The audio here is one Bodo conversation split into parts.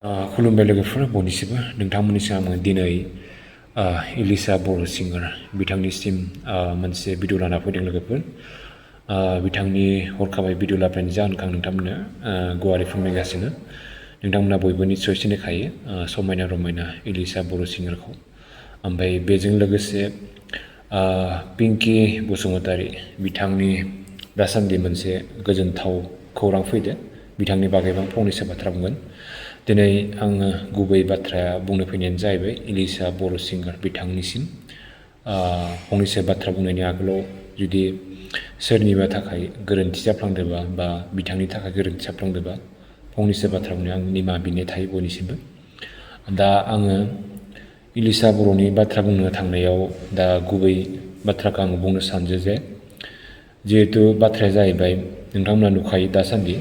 खुलुमबाय लोगोफोर बयनिसिमबो नोंथांमोननिसिम आङो दिनै इलिसा बर' सिंगार बिथांनिसिम मोनसे भिडिअ लाना फैदों लोगोफोर। बिथांनि हरखाबै भिडिअ लाबोनायनि जाहोनखौ आं नोंथांमोननो गुवारै फोरमायगासिनो। नोंथांमोना बयबो निस्सय सिनायखायो समायना रमायना इलिसा बर' सिंगारखौ। ओमफ्राय बेजों लोगोसे पिंकि बसुमतारी बिथांनि दासान्दि मोनसे गोजोनथाव खौरां फैदो। बिथांनि बागै आं फंनैसो बाथ्रा बुंगोन। दिनै आङो गुबै बाथ्राया बुंनो फैनायानो जाहैबाय इलिसा बर' सिंगार बिथांनिसिम फंनैसो बाथ्रा बुंनायनि आगोलाव जुदि सोरनिबा थाखाय गोरोन्थि जाफ्लांदोंबा बा बिथांनि थाखाय गोरोन्थि जाफ्लांदोंबा फंनैसो बाथ्रा बुंनायाव आं निमाहा बिनाय थायो बयनिसिमबो। दा आङो इलिसा बर'नि बाथ्रा बुंनो थांनायाव दा गुबै बाथ्राखौ आङो बुंनो सानदों जे जिहेथु बाथ्राया जाहैबाय नोंथांमोना नुखायो दासान्दि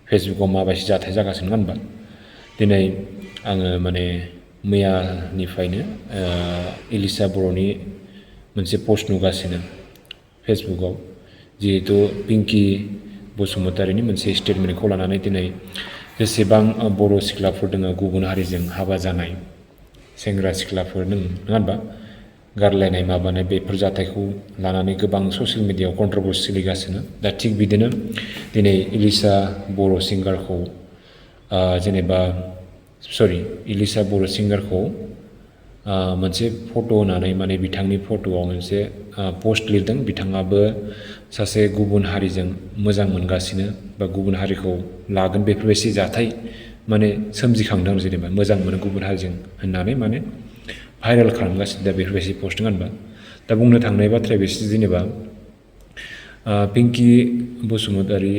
फेसबुकआव माबायदि जाथाय जागासिनो नङा होनबा। दिनै आङो मैयानिफ्रायनो इलिसा बर'नि मोनसे पस्ट नुगासिनो फेसबुकआव, जिहेतु पिंकि बसुमतारीनि मोनसे स्टेटमेन्टखौ लानानै दिनै जेसेबां बर' सिख्लाफोर दङ गुबुन हारिजों हाबा जानाय सेंग्रा सिख्लाफोर नङा होनबा, गारलायनाय माबानाय बेफोर जाथायखौ लानानै गोबां ससियेल मिडियाआव कन्ट्रभार्सि सोलिगासिनो। दा थिग बिदिनो दिनै इलिसा बर' सिंगारखौ इलिसा बर' सिंगारखौ मोनसे फट' होनानै बिथांनि फट'आव मोनसे पस्ट लिरदों। बिथाङाबो सासे गुबुन हारिजों मोजां मोनगासिनो बा गुबुन हारिखौ लागोन बेफोरबायदि जाथाय सोमजिखांदों। जेनेबा मोजां मोनो गुबुन हारिजों होननानै भाइरेल खालामगासिनो दा बेफोरबायदि पस्ट नङा होनबा। दा बुंनो थांनाय बाथ्राया बेसो जेनेबा पिंकि बसुमतारी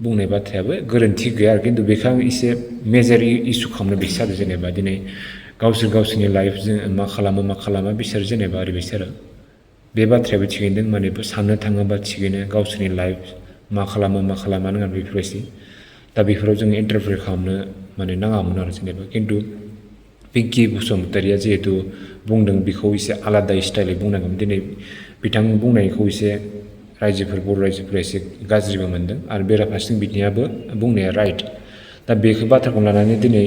बुंनाय बाथ्रायाबो गोरोन्थि गैया आरो, खिन्थु बेखौ आं एसे मेजर इस्यु खालामनो बिसोर आरो जेनेबा दिनै गावसोरनि लाइफजों मा खालामा बिसोर जेनेबा ओरैबायदि आरो बे बाथ्रायाबो थिगैनो दं। साननो थाङोबा थिगैनो गावसोरनि लाइफ मा खालामा नङा बेफोरबायदि। दा बेफोराव जोङो इन्टारफेयर खालामनो नाङामोन आरो जेनेबा। खिन्थु पिंकि बसुमतारीया जिहेतु बुंदों बेखौ एसे आलादा स्टाइलै बुंनांगोन। दिनै बिथां बुंनायखौ एसे बर' रायजोफोरा एसे गाज्रिबो मोनदों आरो बेराफारसेथिं बिनियाबो बुंनाया राइट। दा बेखौ बाथ्राखौ लानानै दिनै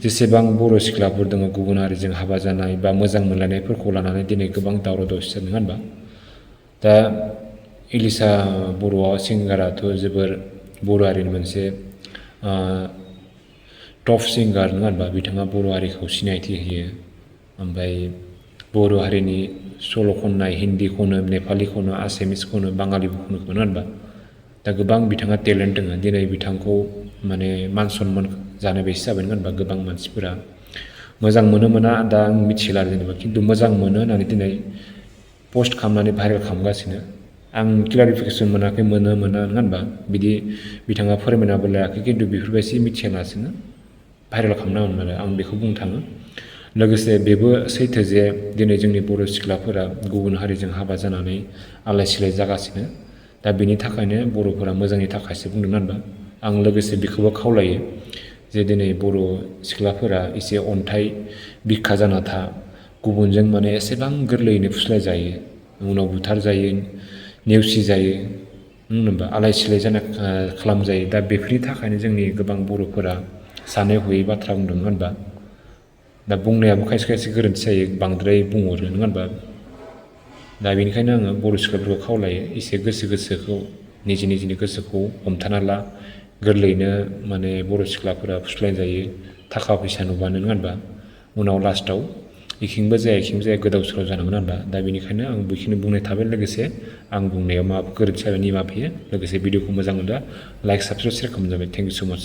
जेसेबां बर' सिख्लाफोर दङ गुबुन हारिजों हाबा जानाय बा मोजां मोनलायनायफोरखौ लानानै दिनै गोबां दावराव दावसि जादों नङा होनबा। दा इलिसा बर' सिंगाराथ' जोबोर बर' हारिनि मोनसे टप सिंगार नङा होनबा। बिथाङा बर' हारिखौ सिनायथि होयो। ओमफ्राय बर' हारिनि सल' खननाय हिन्दी खनो, नेपालि खनो, आसामिस खनो, बाङालिबो खनो नङा होनबा। दा गोबां बिथाङा टेलेन्ट दङ। दिनै बिथांखौ मान सनमान जानाय बायदि जाबाय नङा होनबा। गोबां मानसिफोरा मोजां मोना दा आं मिथिला जेनेबा, खिन्थु मोजां मोनो होननानै दिनै पस्ट खालामनानै भाइरेल खालामगासिनो। आं क्लारिफिकेसन मोनाखै मोना नङा होनबा बिदि बिथाङा फोरमायनाबो लायाखै, खिन्थु बेफोरबायदि मिथियालासिनो भाइरेल खालामनांगोन आरो आं बेखौ बुंनो थाङो। लोगोसे बेबो सैथो जे दिनै जोंनि बर' सिख्लाफोरा गुबुन हारिजों हाबा जानानै आलाय सिलाय जागासिनो। दा बेनि थाखायनो बर'फोरा मोजांनि थाखायसो बुंदों नङा होनबा। आं लोगोसे बेखौबो खावलायो जे दिनै बर' सिख्लाफोरा एसे अन्थाइ बिखा जाना था, गुबुनजों एसेबां गोरलैयैनो फुस्लाय जायो, उनाव बुथार जायो, नेवसि जायो नङा होनबा, आलाय सिलाय खालामजायो। दा बेफोरनि थाखायनो जोंनि गोबां बर'फोरा सानै हयै बाथ्रा बुंदों नङा होनबा। दा बुंनायाबो खायसे खायसे गोरोन्थि जायो, बांद्राय बुंहरो नङा होनबा। दा बेनिखायनो आङो बर' सिख्लाफोरखौ खावलायो एसे गोसोखौ निजिनि गोसोखौ हमथाना ला। गोरलैयैनो बर' सिख्लाफोरा फुस्लाय जायो थाखा फैसा नुबानो नङा होनबा। उनाव लास्टआव इखिंबो जाया गोदाव सोराव जानांगोन होनबा। दा बेनिखायनो आं बेखिनि बुंनाय थाबाय। लोगोसे आं बुंनायाव माबाफोर गोरोन्थि जाबा निमाहा बियो। लोगोसे भिडिअखौ मोजां मोनदों लाइक साबस्क्राइब शेयार खालामनाय जाबाय। थेंक इउ स' माच।